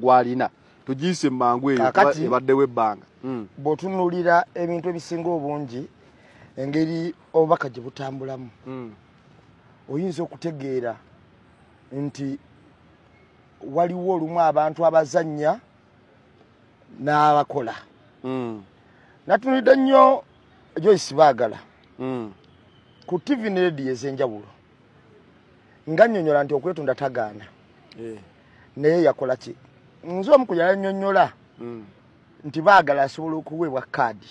Gwalina tugiyise mangu eyo ebaddewo ebbanga. Bw'otunuulira ebintu ebisinga obungi, engeri obubaka gye butambulamu, oyinza okutegeera nti waliwo olumu abantu abazannya n'abakola. Natunulidde nnyo Joyce Baagala ku TV ne rediyo ez'enjawulo nga nnyonnyola nti okwetonda tagaana, naye yakola ki? Nze omu ku yalannyonnyola nti Baagala asobola okuweebwa kaadi,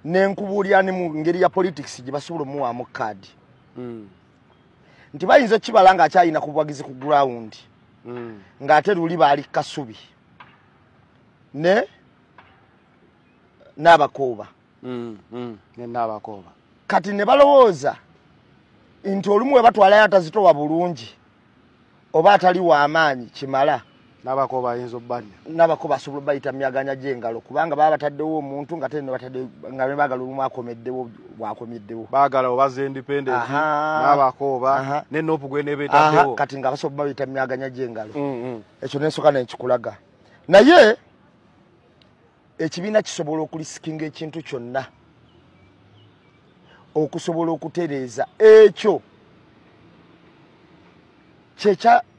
nenkubuulira ne mu ngeri ya politics gye basobola omuwaamu kaadi, nti bayinza okibala ng'akyalina ku buwagizi ku ground, ng'ate luli baali Kasubi ne n'Abakooba. Ne n'Abakooba. Kati ne balowooza nti olumu we batwalayo atazitowa bulungi oba atali w'amaanyi kimala, N'Abakooba ayinza obbalya. N'Abakooba asobola obayita myaganya gy'engalo, kubanga baba bataddewo omuntu nga te batadde nga ne Baagala olumu akomeddewo bwakomeddewo. Baagala obaza independent n'Abakooba ne NUP gwe nebeetaddewo. Kati nga basobola bayita myaganya gy'engalo. Ekyo nensooka nenkikulaga, naye ekibiina kisobola okulisikinga ekintu kyonna okusobola okutereeza ekyo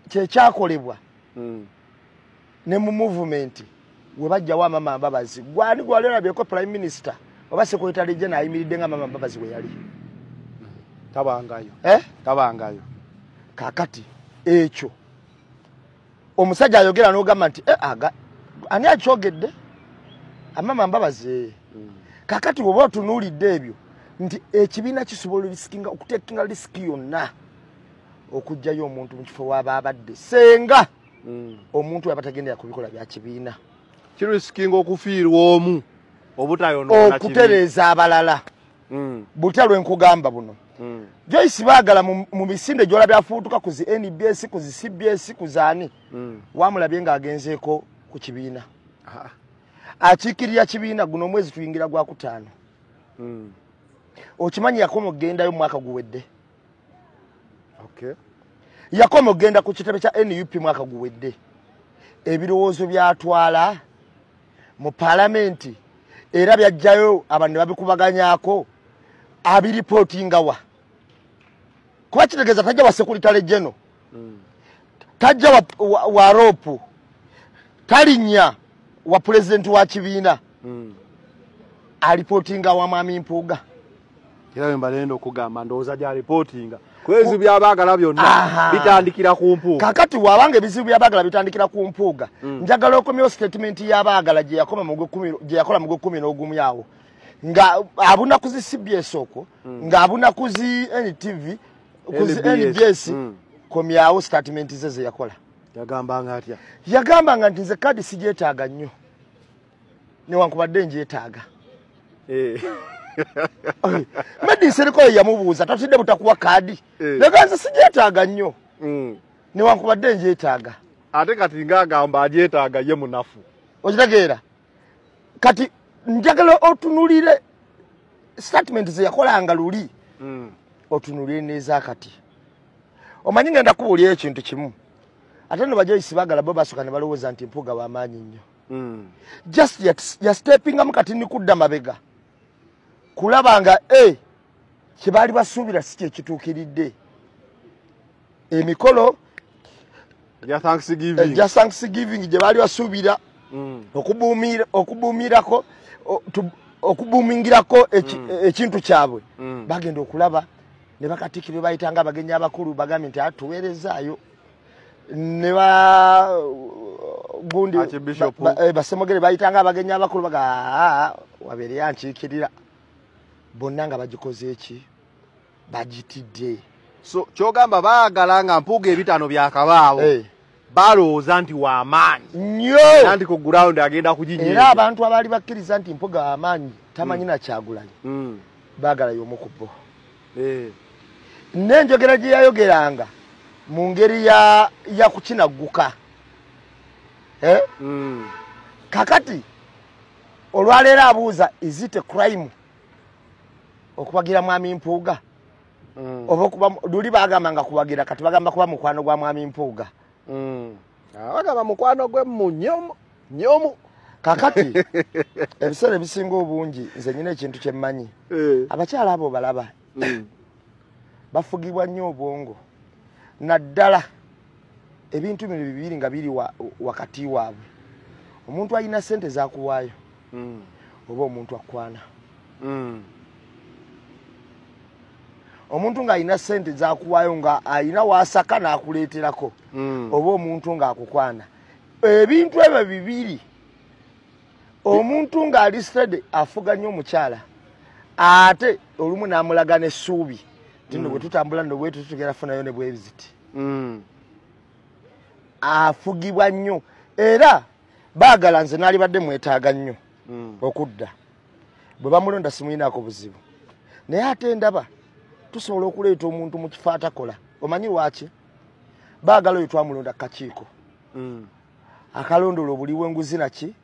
kyekyakolebwa ne mu movement we bajjawo Amama Mbabazi. Gwani gwali olabyeko prime minister oba secretary general ayimiridde nga Amama Mbabazi we yali? Tabangayo. Eh? Tabangayo. Kakati ekyo omusajja ayogera n'ogamba nti aga ani akyogedde? Amama Mbabazi. Kakati bw'oba otunuulidde ebyo nti ekibiina kisobola risikinga, okutekinga risk yonna okuggyayo omuntu mu kifo w'aba abadde, senga omuntu yaba tagendera ku bikola bya kibiina. Kirisikinga okufiirwa omu obutayonoona okutereeza abalala. Butya lwe nkugamba buno, Joyce Baagala mu misinde gy'olabye afuutuka ku zi NBS, ku zi CBS, ku zaani, wamulabye ng'agenzeeko ku kibiina akiikirira kibiina? Guno omwezi tuyingira gwa kutaano. Okimanyi yakoma okugendayo mwaka guwedde? Yakoma okugenda ku kitebe kya NUP mwaka guwedde. Ebirowoozo byatwala mu paalamenti era byajjayo abantu ne babikubaganyaako, abiripootingawa? Kuba kitegeeza tajja wa secretary general, tajja wa LOP, talinnya wa pulezidenti wa kibiina, alipootinga wa Mwami Mpuuga. Era bwe mbalenda okugamba, ndowooza gy'alipootinga ku ebizibu by'Abaagala byonna bitandikira ku Mpuuga. Kakati wabanga ebizibu by'Abaagala bitandikira ku Mpuuga, njagala okomyewo statement y'Abaagala gye yakoma mu gye yakola mu gwekumi n'ogumu awo nga abuna ku zi CBS okwo, ng'abuna ku zi NTV, ku zi NBS. Komyawo statement ze ze yakola. Yagambanga atya? Yagambanga nti nze kadi sigyetaaga nnyo newankubadde ngyetaaga. Medi Nsereko yamubuuza, tatidde butakuwa kaadi? Naga nze sigyetaaga nnyo newankubadde ngyetaaga. Ate kati ng'agamba agyetaaga, ye munafu. Okitegeera? Kati njagala otunulire statement ze yakolanga luli, otunulire n'ezakati. Omanyi ngenda kubuulira ekintu kimu, ate no bajoyisi Baagala bo basooka ne balowooza nti Mpuuga w'amaanyi nnyo. Just yastepingamu kati nikudda mabega kulaba nga kyebaali basuubira si kyekituukiridde, emikolo egya Thanksgiving gye baali basuubira okubuumirako, okubumingirako ekintu kyabwe, bagenda okulaba ne bakatikkiro bayitanga abagenyi abakulu bagambye nti atuweerezaayo ne ba gundi Basemogere bayitanga abagenyi abakulu baga wabeere yankiikirira bonna nga bagikoze eki bagitidde. So kyogamba Baagala nga Mpuuga ebitaano byakabaawo, balowooza nti w'amaanyi nnyo nti ku ground agenda kuginyeenya. Era abantu abaali bakkiriza nti Mpuuga w'amaanyi tamanyi na Kyagulanyi, Baagala y'omu ku bo. N'enjogera gye yayogeranga mu ngeri ya kukinagguka. Kakati olwaleero abuuza, is it a crime okuwagira Mwami Mpuuga? Oba okuba luli bagamba nga kuwagira, kati bagamba kuba mukwano gwa Mwami Mpuuga. Abagamba mukwano gwe munyomu nyomu. Kakati ebiseera ebisinga obungi nze nyina ekintu kye mmanyi. Abakyala abo balaba bafugibwa nnyo obwongo, naddala ebintu bino bibiri nga biri wakati waabwe. Omuntu alina ssente zakuwaayo oba omuntu akwana. Omuntu ng'alina ssente zakuwaayo nga alina wasaka n'akuleeterako oba omuntu ng'akukwana. Ebintu ebyo bibiri, omuntu ng'ali steady afuga nnyo omukyala, ate olumu n'amulaga n'essuubi nti nno bwe tutambula nno bwe tutugenda kufunayo ne bwebiziti. Afugibwa nnyo era baagala nze naalibadde mwetaaga nnyo okudda. Bwe bamulonda simuyinaako buzibu, naye ate ndaba tusobola okuleeta omuntu mu kifo atakola. Omanyi lwaki? Baagala oyo twamulonda kakiiko akalondola obuli bw'enguzi naki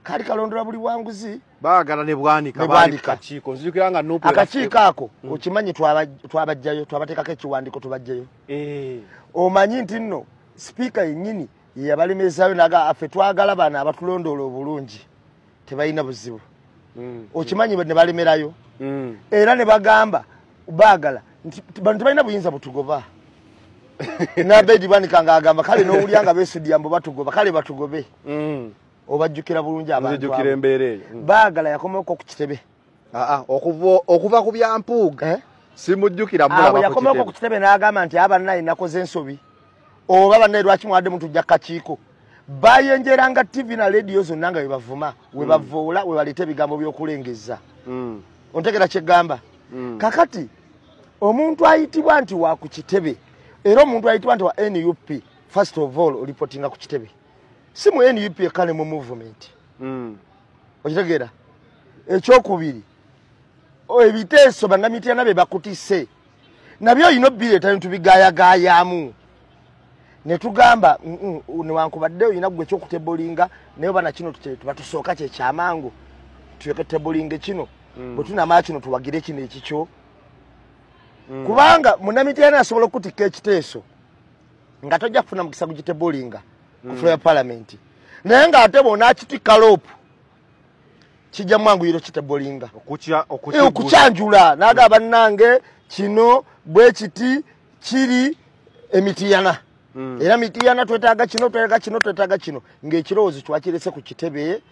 kaali kalondola buli bwanguzi. Baagala ne Bwanika baali kakiiko. Nzijukira nga Nupu akakiiko ako okimanyi twabajjayo, twabateekako ekiwandiiko tubajjayo. Omanyi nti nno sipiika yennyini ye yabalemezaayo naga affe twagala bano abatulondoola obulungi tebalina buzibu. Okimanyi ne balemerayo era ne bagamba baagala nti bano tebalina buyinza butugoba. N'Abedi Bwanika ng'agamba kale n'owulya nga beesudya mbu batugoba, kale batugobe. Obajjukira bulungi abantu Nzijukira embeera eyo. Baagala yakomako ku kitebe. Okuva ku bya Mpuuga simujjukira mulaba ku kitebe. Yakomako ku kitebe n'agamba nti abannaye nakoze ensobi, oba bannaye lwaki mwadde mutujja kakiiko. Bayenjeranga TV na radio zonna nga webavuma, webavoola, webaleeta ebigambo by'okulengezza. Ontegera kye ggamba? Kakati omuntu ayitibwa nti wa ku kitebe, era omuntu ayitibwa nti wa NUP, first of all olipotinga ku kitebe. Si mu NUP ekale mu movement. Okitegeera? Ekyokubiri, ebiteeso bannamityana be bakutise nabyo olina obbireeta ne tubigaayagaayaamu ne tugamba newankubadde olina ggwe ekyokutebolinga, naye oba nakino tubatusooka kye kyamangu tuleke tebolinge kino, bwe tunamala kino tuwagire kino ekikyo. Kubanga munnamityana asobola okutikka ekiteeso nga tojja kufuna mukisa gugitebolinga ku floor ya parliament, naye ng'ate bw'onaakitikka loopu kijja mwanguyiro kitebolinga okukyanjula n'agamba bannange kino bwe kiti kiri emitiyana. Era mitiyana twetaaga kino, twetaaga kino, twetaaga kino, ng'ekirowoozo twakirese ku kitebe.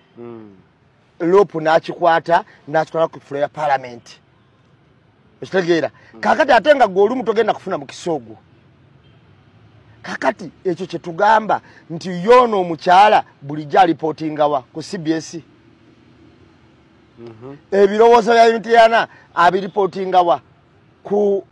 Loopu n'akikwata n'akitwala ku floor ya parliament. Okitegeera? Kakati ate nga gwe olumu togenda kufuna mukisa ogwo. Kakati ekyo kye tugamba nti yoono omukyala bulijjo alipootingawa ku CBS. Ebirowoozo bya mitiyana abiripootingawa ku